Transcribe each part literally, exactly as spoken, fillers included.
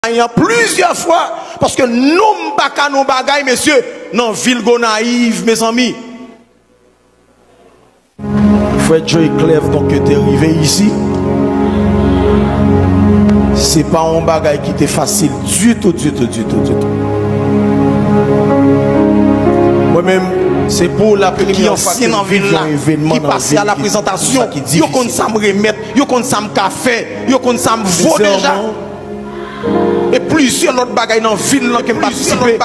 Gonayiv an plizyè fwa, paske nou m pa ka nan bagay, mesye, nan vil Gonayiv, mezanmi. Frè Joy Clef, donk, te rive isi. Se pa yon bagay ki te fasil ditou, ditou, ditou, ditou. Mwen menm, se pou la premyè fwa ke m viv yon evènman nan vil ki, ki sa ki difisil. Yo konn sa m remèt, yo konn sa m ka fè, yo konn sa m vo deja. E plizyè lòt bagay nan vil lan ke m patisipe.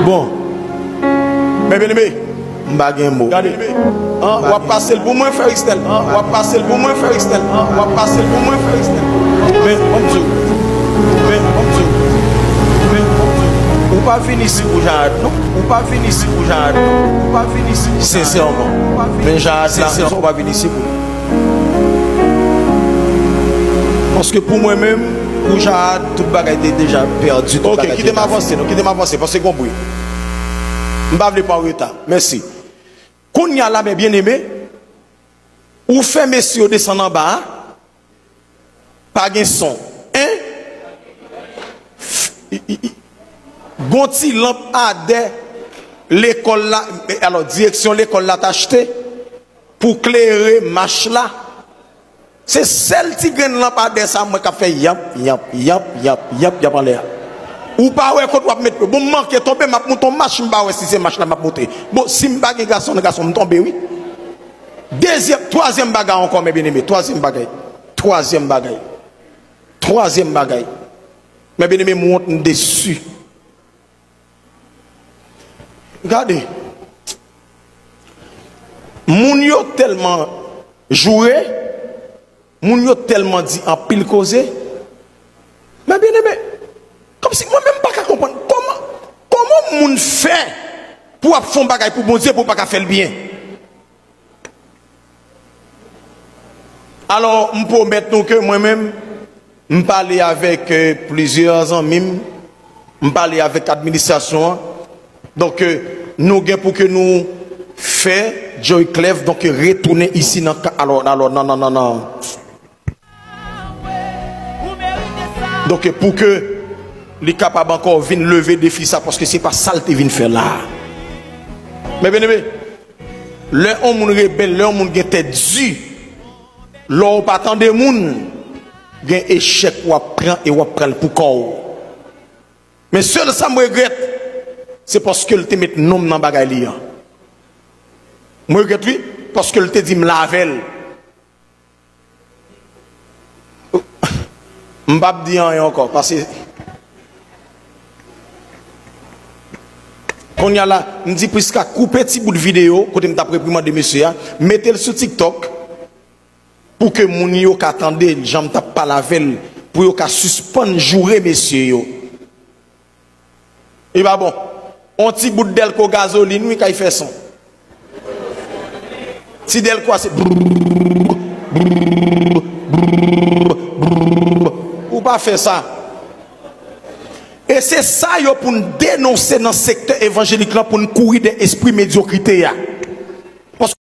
Bon. Men byeneme, m pa gen mo. Gade. An, w ap pase l pou mwen, frè Ristel. An, w ap pase l pou mwen, frè Ristel. An, w ap pase l pou mwen, frè Ristel. Men, ban m di w. Men, ban m di w. Men, ban m di w. Ou pa vin isi pou Jahad, non. Ou pa vin isi pou Jahad, non. Ou pa vin isi pou Jahad. Sensèman. Men Jahad la, ou pa vin isi pou li. Paske pou mwen menm, pou Jahad, tout bagay te deja pèdi, tout bagay te deja fini. Ok, kite m avanse, non, kite m avanse, paske konpri. M pa vle pran reta. Mèsi. Kounye a la, men byeneme, ou fè mesye yo desann anba a, pa gen son. En? Gon ti lanp adè lekòl la, alò, direksyon lekòl la t achte pou klere mach la. Se sèl ti grenn lanp adè sa mwen k ap fè yanp, yanp, yanp, yanp, yanp, yanp anlè a. Ou pa wè kot w ap met yo. Bon, m manke tonbe, m ap moute yon mach, m pa wè si se mach la m ap moute. Bon, si m pa gen gason nan gason, m tonbe, wi. Dezyèm, twazyèm bagay ankò, men byeneme, twazyèm bagay. Twazyèm bagay. Twazyèm bagay. Men byeneme, m wont, m desi. Gade. Moun yo tèlman joure, moun yo tèlman di anpil koze. Men byeneme, kòmsi mwen menm m pa ka konprann kòman, kòman moun fè pou w ap fè yon bagay pou Bondye pou w pa ka fè l byen. Alò, m pwomèt nou ke mwen menm, m pale avèk, euh, plizyè zanmi m, m pale avèk administrasyon an. Donk, euh, nou gen pou ke nou fè Joy Clef, donk, retounen isi nan ka, alò, alò, nan, nan, nan, nan. Donk, pou ke li kapab ankò vin leve defi sa, paske se pa sa l te vin fè la. Men byeneme, lè yon moun rebèl, lè yon moun gen tèt di, lè w pa tande moun, gen echèk w ap pran e w ap pran l pou kò w. Men sèl sa m regrèt, se paske l te met non m nan bagay li an. M regrèt wi, paske l te di m lave l. M p ap di anyen ankò, paske kounye a la, m di Prisca koupe ti bout videyo kote m t ap reprimande mesye a, mete l sou TikTok pou ke moun yo ka tande jan m t ap pale avè l, pou yo ka sispann joure mesye yo. Li pa bon. On ti bout dèlko gazolin, wi, kay fè son. Ti dèlko a se brrr, brrr, brrr, brrr. Ou pa fè sa. E se sa yo pou n denonse nan sektè evanjelik lan, pou n kouri dèyè espri medyokrite a.